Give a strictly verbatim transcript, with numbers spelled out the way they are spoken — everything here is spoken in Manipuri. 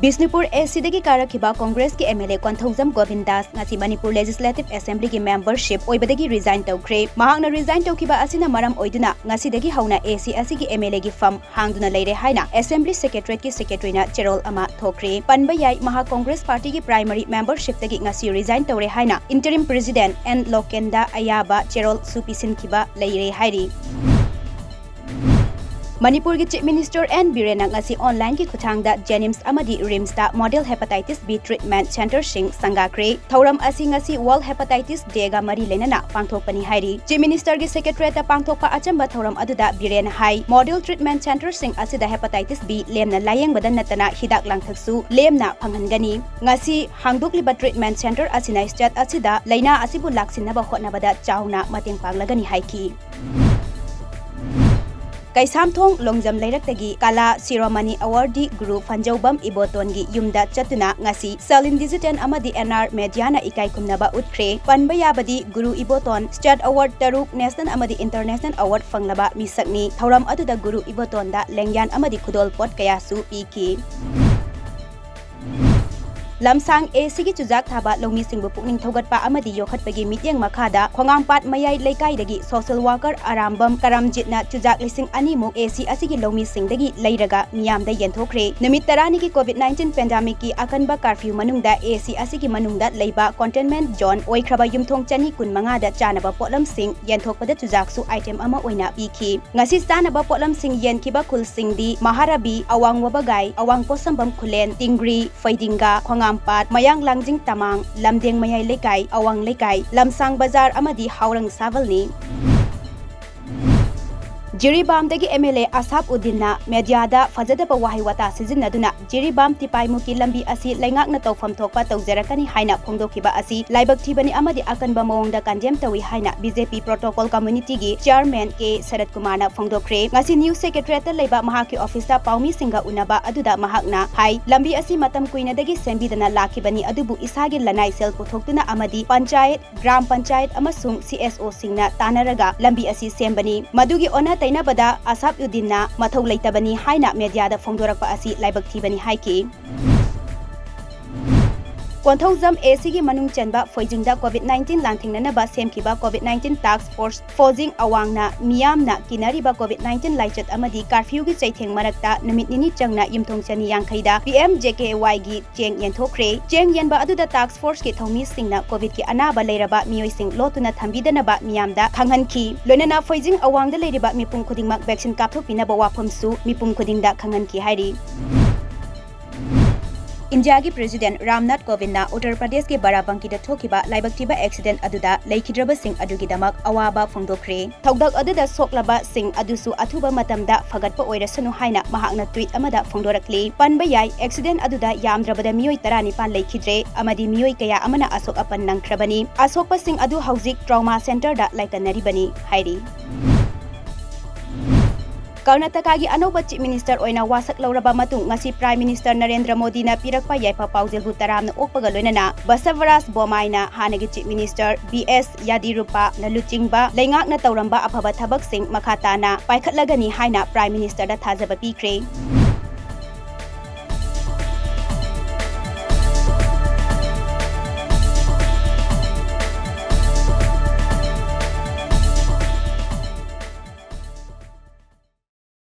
ꯕꯤꯁꯅꯨꯄꯨꯔ AC ꯗꯒꯤ ꯀꯥꯔꯛꯈꯤꯕ ꯀꯣꯡꯒ꯭ꯔꯦꯁꯀꯤ MLA ꯀꯣꯟꯊꯧꯖꯝ ꯒꯣꯕꯤꯟꯗꯥꯁ ꯉꯁꯤ ꯃꯅꯤꯄꯨꯔ Legislative Assembly ꯒꯤ membership ꯑꯣꯏꯕꯗꯒꯤ resign ꯇꯧꯈ꯭ꯔꯦ꯫ ꯃꯍꯥꯛꯅ resign ꯇꯧꯈꯤꯕ ꯑꯁꯤꯅ ꯃꯔꯝ ꯑꯣꯏꯗꯨꯅ ꯉꯁꯤꯗꯒꯤ ꯍꯧꯅ AC ꯑꯁꯤꯒꯤ MLA ꯒꯤ ꯐꯝ ꯍꯥꯡꯗꯨꯅ ꯂꯩꯔꯦ ꯍꯥꯏꯅ Assembly Secretariat ꯀꯤ Secretary ꯅ ꯆꯦꯔꯣꯜ ꯑꯃ ꯊꯣꯛꯈ꯭ꯔꯦ꯫ ꯄꯟꯕ ꯌꯥꯏ, ꯃꯍꯥꯛ ꯀꯣꯡꯒ꯭ꯔꯦꯁ ꯄꯥꯔꯇꯤꯒꯤ primary membership ꯇꯒꯤ ꯉꯁꯤ resign ꯇꯧꯔꯦ ꯍꯥꯏꯅ Interim President ꯑꯦꯟ ꯂꯣꯀꯦꯟꯗ ꯑꯌꯥꯕ ꯆꯦꯔꯣꯜꯁꯨ ꯄꯤꯁꯤꯟꯈꯤꯕ ꯂꯩꯔꯦ ꯍꯥꯏꯔꯤ꯫ ꯃꯅꯤꯄꯨꯔꯒꯤ Chief Minister ꯑꯦꯟ ꯕꯤꯔꯦꯟꯅ ꯉꯁꯤ online ꯒꯤ ꯈꯨꯠꯊꯥꯡꯗ JNIMS ꯑꯃꯗꯤ RIMS ꯇ model hepatitis B treatment centre ꯁꯤꯡ ꯁꯪꯒꯥꯈ꯭ꯔꯦ꯫ ꯊꯧꯔꯝ ꯑꯁꯤ ꯉꯁꯤ World Hepatitis Day ꯒ ꯃꯔꯤ ꯂꯩꯅꯅ ꯄꯥꯡꯊꯣꯛꯄꯅꯤ ꯍꯥꯏꯔꯤ꯫ Chief Minister ꯒꯤ Secretariat ꯇ ꯄꯥꯡꯊꯣꯛꯄ ꯑꯆꯝꯕ ꯊꯧꯔꯝ ꯑꯗꯨꯗ ꯕꯤꯔꯦꯟꯅ ꯍꯥꯏ, model treatment centre ꯁꯤꯡ ꯑꯁꯤꯗ hepatitis B ꯂꯦꯝꯅ ꯂꯥꯌꯦꯡꯕꯗ ꯅꯠꯇꯅ ꯍꯤꯗꯥꯛ ꯂꯥꯡꯊꯛꯁꯨ ꯂꯦꯝꯅ ꯐꯪꯍꯟꯒꯅꯤ꯫ ꯉꯁꯤ ꯍꯥꯡꯗꯣꯛꯂꯤꯕ treatment centre ꯑꯁꯤꯅ state ꯑꯁꯤꯗ ꯂꯩꯅꯥ ꯑꯁꯤꯕꯨ ꯂꯥꯛꯁꯤꯟꯅꯕ ꯍꯣꯠꯅꯕꯗ ꯆꯥꯎꯅ ꯃꯇꯦꯡ ꯄꯥꯡꯂꯒꯅꯤ ꯍꯥꯏꯈꯤ꯫ ꯀꯩꯁꯥꯝꯊꯣꯡ ꯂꯣꯡꯖꯝ ꯂꯩꯔꯛꯇꯒꯤ ꯀꯂꯥ ꯁꯤꯔꯣꯃꯅꯤ awardee ꯒꯨꯔꯨ ꯐꯟꯖꯧꯕꯝ ꯏꯕꯣꯇꯣꯟꯒꯤ ꯌꯨꯝꯗ ꯆꯠꯇꯨꯅ ꯉꯁꯤ Salin Digital ꯑꯃꯗꯤ NR Media ꯅ ꯏꯀꯥꯏ ꯈꯨꯝꯅꯕ ꯎꯠꯈ꯭ꯔꯦ꯫ ꯄꯟꯕ ꯌꯥꯕꯗꯤ ꯒꯨꯔꯨ ꯏꯕꯣꯇꯣꯟ state award ꯇꯔꯨꯛ, national ꯑꯃꯗꯤ international award ꯐꯪꯂꯕ ꯃꯤꯁꯛꯅꯤ꯫ ꯊꯧꯔꯝ ꯑꯗꯨꯗ ꯒꯨꯔꯨ ꯏꯕꯣꯇꯣꯟꯗ ꯂꯦꯡꯌꯥꯟ ꯑꯃꯗꯤ ꯈꯨꯗꯣꯜꯄꯣꯠ ꯀꯌꯥꯁꯨ ꯄꯤꯈꯤ꯫ ꯂꯝꯁꯥꯡ AC ꯒꯤ ꯆꯨꯖꯥꯛ ꯊꯥꯕ ꯂꯧꯃꯤꯁꯤꯡꯕꯨ ꯄꯨꯛꯅꯤꯡ ꯊꯧꯒꯠꯄ ꯑꯃꯗꯤ ꯌꯣꯛꯈꯠꯄꯒꯤ ꯃꯤꯠꯌꯦꯡ ꯃꯈꯥꯗ ꯈꯣꯡꯉꯥꯝꯄꯥꯠ ꯃꯌꯥꯏ ꯂꯩꯀꯥꯏꯗꯒꯤ social worker ꯑꯔꯥꯝꯕꯝ ꯀꯔꯝꯖꯤꯠꯅ ꯆꯨꯖꯥꯛ ꯂꯤꯁꯤꯡ ꯑꯅꯤꯃꯨꯛ AC ꯑꯁꯤꯒꯤ ꯂꯧꯃꯤꯁꯤꯡꯗꯒꯤ ꯂꯩꯔꯒ ꯃꯤꯌꯥꯝꯗ ꯌꯦꯟꯊꯣꯛꯈ꯭ꯔꯦ꯫ ꯅꯨꯃꯤꯠ ꯇꯔꯥꯅꯤꯒꯤ COVID nineteen pandemic ꯀꯤ ꯑꯀꯟꯕ curfew ꯃꯅꯨꯡꯗ AC ꯑꯁꯤꯒꯤ ꯃꯅꯨꯡꯗ ꯂꯩꯕ containment zone ꯑꯣꯏꯈ꯭ꯔꯕ ꯌꯨꯝꯊꯣꯡ ꯆꯅꯤ ꯀꯨꯟꯃꯉꯥꯗ ꯆꯥꯅꯕ ꯄꯣꯠꯂꯝꯁꯤꯡ ꯌꯦꯟꯊꯣꯛꯄꯗ ꯆꯨꯖꯥꯛꯁꯨ item ꯑꯃ ꯑꯣꯏꯅ ꯄꯤꯈꯤ꯫ ꯉꯁꯤ ꯆꯥꯅꯕ ꯄꯣꯠꯂꯝꯁꯤꯡ ꯌꯦꯟꯈꯤꯕ ꯈꯨꯜꯁꯤꯡꯗꯤ ꯃꯍꯥꯔꯥꯕꯤ, ꯑꯋꯥꯡ ꯋꯥꯕꯒꯥꯏ, ꯑꯋꯥꯡ ꯄꯣꯠꯁꯝꯕꯝ ꯈꯨꯂꯦꯟ, ꯇꯤꯡꯒ꯭ꯔꯤ, ꯐꯩꯗꯤꯡꯒꯥ, ꯈꯣꯡꯉꯥꯝꯄꯥꯠ, ꯃꯌꯥꯡ ꯂꯥꯡꯖꯤꯡ ꯇꯃꯥꯡ, ꯂꯝꯗꯦꯡ ꯃꯌꯥꯏ ꯂꯩꯀꯥꯏ, ꯑꯋꯥꯡ ꯂꯩꯀꯥꯏ, ꯂꯝꯁꯥꯡ ꯕꯖꯥꯔ ꯑꯃꯗꯤ ꯍꯥꯎꯔꯪ ꯁꯥꯕꯜꯅꯤ꯫ ꯖꯤꯔꯤꯕꯥꯝꯗꯒꯤ MLA ꯑꯁꯥꯞ ꯎꯗꯤꯟꯅ media ꯗ ꯐꯖꯗꯕ ꯋꯥꯍꯩ ꯋꯥꯇꯥ ꯁꯤꯖꯤꯟꯅꯗꯨꯅ ꯖꯤꯔꯤꯕꯥꯝ ꯇꯤꯄꯥꯏꯃꯨꯀꯤ ꯂꯝꯕꯤ ꯑꯁꯤ ꯂꯩꯉꯥꯛꯅ ꯇꯧꯐꯝ ꯊꯣꯛꯄ ꯇꯧꯖꯔꯛꯀꯅꯤ ꯍꯥꯏꯅ ꯐꯣꯡꯗꯣꯛꯈꯤꯕ ꯑꯁꯤ ꯂꯥꯏꯕꯛ ꯊꯤꯕꯅꯤ ꯑꯃꯗꯤ ꯑꯀꯟꯕ ꯃꯑꯣꯡꯗ condemn ꯇꯧꯏ ꯍꯥꯏꯅ BJP protocol committee ꯒꯤ chairman ꯀꯦ ꯁꯔꯠ ꯀꯨꯃꯥꯔꯅ ꯐꯣꯡꯗꯣꯛꯈ꯭ꯔꯦ꯫ ꯉꯁꯤ News Secretariat ꯇ ꯂꯩꯕ ꯃꯍꯥꯛꯀꯤ office ꯇ ꯄꯥꯎꯃꯤꯁꯤꯡꯒ ꯎꯅꯕ ꯑꯗꯨꯗ ꯃꯍꯥꯛꯅ ꯍꯥꯏ, ꯂꯝꯕꯤ ꯑꯁꯤ ꯃꯇꯝ ꯀꯨꯏꯅꯗꯒꯤ ꯁꯦꯝꯕꯤꯗꯅ ꯂꯥꯛꯈꯤꯕꯅꯤ, ꯑꯗꯨꯕꯨ ꯏꯁꯥꯒꯤ ꯂꯅꯥꯏ ꯁꯦꯜ ꯄꯨꯊꯣꯛꯇꯨꯅ ꯑꯃꯗꯤ ꯄꯟꯆꯥꯌꯠ, ꯒ꯭ꯔꯥꯝ ꯄꯟꯆꯥꯌꯠ ꯑꯃꯁꯨꯡ CSO ꯁꯤꯡꯅ ꯇꯥꯟꯅꯔꯒ ꯂꯝꯕꯤ ꯑꯁꯤ ꯁꯦꯝꯕꯅꯤ꯫ ꯃꯗꯨꯒꯤ ꯑꯣꯟꯅ ꯇꯩꯅꯕꯗ ꯑꯁꯥꯞ ꯎꯗꯤꯟꯅ ꯃꯊꯧ ꯂꯩꯇꯕꯅꯤ ꯍꯥꯏꯅ media ꯗ ꯐꯣꯡꯗꯣꯔꯛꯄ ꯑꯁꯤ ꯂꯥꯏꯕꯛ ꯊꯤꯕꯅꯤ ꯍꯥꯏꯈꯤ꯫ ꯀꯣꯟꯊꯧꯖꯝ ꯑꯦ ꯁꯤꯒꯤ ꯃꯅꯨꯡ ꯆꯟꯕ ꯐꯣꯏꯖꯤꯡꯗ COVID nineteen ꯂꯥꯟꯊꯦꯡꯅꯅꯕ ꯁꯦꯝꯈꯤꯕ COVID nineteen task force ꯐꯣꯏꯖꯤꯡ ꯑꯋꯥꯡꯅ ꯃꯤꯌꯥꯝꯅ ꯀꯤꯅꯔꯤꯕ COVID nineteen ꯂꯥꯏꯆꯠ ꯑꯃꯗꯤ curfewꯒꯤ ꯆꯩꯊꯦꯡ ꯃꯔꯛꯇ ꯅꯨꯃꯤꯠ ꯅꯤꯅꯤ ꯆꯪꯅ ꯌꯨꯝꯊꯣꯡ ꯆꯅꯤ ꯌꯥꯡꯈꯩꯗ P M J K Yꯒꯤ ꯆꯦꯡ ꯌꯦꯟꯊꯣꯛꯈ꯭ꯔꯦ꯫ ꯆꯦꯡ ꯌꯦꯟꯕ ꯑꯗꯨꯗ task forceꯀꯤ ꯊꯧꯃꯤꯁꯤꯡꯅ COVIDꯀꯤ ꯑꯅꯥꯕ ꯂꯩꯔꯕ ꯃꯤꯑꯣꯏꯁꯤꯡ ꯂꯣꯠꯇꯨꯅ ꯊꯝꯕꯤꯗꯅꯕ ꯃꯤꯌꯥꯝꯗ ꯈꯪꯍꯟꯈꯤ꯫ ꯂꯣꯏꯅꯅ ꯐꯣꯏꯖꯤꯡ ꯑꯋꯥꯡꯗ ꯂꯩꯔꯤꯕ ꯃꯤꯄꯨꯝ ꯈꯨꯗꯤꯡꯃꯛ vaccine ꯀꯥꯞꯊꯣꯛꯄꯤꯅꯕ ꯋꯥꯐꯝꯁꯨ ꯃꯤꯄꯨꯝ ꯈꯨꯗꯤꯡꯗ ꯈꯪꯍꯟꯈꯤ ꯍꯥꯏꯔꯤ꯫ ꯏꯟꯗꯤꯌꯥꯒꯤ President ꯔꯥꯝꯅꯥꯊ ꯀꯣꯕꯤꯟꯗꯅ ꯎꯠꯇꯔ ꯄ꯭ꯔꯗꯦꯁꯀꯤ ꯕꯥꯔꯥꯕꯪꯀꯤꯗ ꯊꯣꯛꯈꯤꯕ ꯂꯥꯏꯕꯛ ꯊꯤꯕ accident ꯑꯗꯨꯗ ꯂꯩꯈꯤꯗ꯭ꯔꯕꯁꯤꯡ ꯑꯗꯨꯒꯤꯗꯃꯛ ꯑꯋꯥꯕ ꯐꯣꯡꯗꯣꯛꯈ꯭ꯔꯦ꯫ ꯊꯧꯗꯣꯛ ꯑꯗꯨꯗ ꯁꯣꯛꯂꯕꯁꯤꯡ ꯑꯗꯨꯁꯨ ꯑꯊꯨꯕ ꯃꯇꯝꯗ ꯐꯒꯠꯄ ꯑꯣꯏꯔꯁꯅꯨ ꯍꯥꯏꯅ ꯃꯍꯥꯛꯅ tweet ꯑꯃꯗ ꯐꯣꯡꯗꯣꯔꯛꯂꯤ꯫ ꯄꯟꯕ ꯌꯥꯏ, accident ꯑꯗꯨꯗ ꯌꯥꯝꯗ꯭ꯔꯕꯗ ꯃꯤꯑꯣꯏ ꯇꯔꯥꯅꯤꯄꯥꯟ ꯂꯩꯈꯤꯗ꯭ꯔꯦ ꯑꯃꯗꯤ ꯃꯤꯑꯣꯏ ꯀꯌꯥ ꯑꯃꯅ ꯑꯁꯣꯛ ꯑꯄꯟ ꯅꯪꯈ꯭ꯔꯕꯅꯤ꯫ ꯑꯁꯣꯛꯄꯁꯤꯡ ꯑꯗꯨ ꯍꯧꯖꯤꯛ trauma centreꯗ ꯂꯥꯏꯀꯠꯅꯔꯤꯕꯅꯤ ꯍꯥꯏꯔꯤ꯫ ꯀꯔꯅꯥꯇꯀꯥꯒꯤ ꯑꯅꯧꯕ Chief Minister ꯑꯣꯏꯅ ꯋꯥꯁꯛ ꯂꯧꯔꯕ ꯃꯇꯨꯡ ꯉꯁꯤ Prime Minister ꯅꯔꯦꯟꯗ꯭ꯔ ꯃꯣꯗꯤꯅ ꯄꯤꯔꯛꯄ ꯌꯥꯏꯐ ꯄꯥꯎꯖꯦꯜꯕꯨ ꯇꯔꯥꯝꯅ ꯑꯣꯛꯄꯒ ꯂꯣꯏꯅꯅ ꯕꯁꯕꯔꯥꯖ ꯕꯣꯃꯥꯏꯅ ꯍꯥꯟꯅꯒꯤ Chief Minister B S ꯌꯥꯗꯤꯔꯨꯄꯥꯅ ꯂꯨꯆꯤꯡꯕ ꯂꯩꯉꯥꯛꯅ ꯇꯧꯔꯝꯕ ꯑꯐꯕ ꯊꯕꯛꯁꯤꯡ ꯃꯈꯥ ꯇꯥꯅ ꯄꯥꯏꯈꯠꯂꯒꯅꯤ ꯍꯥꯏꯅ Prime Ministerꯗ ꯊꯥꯖꯕ ꯄꯤꯈ꯭ꯔꯦ꯫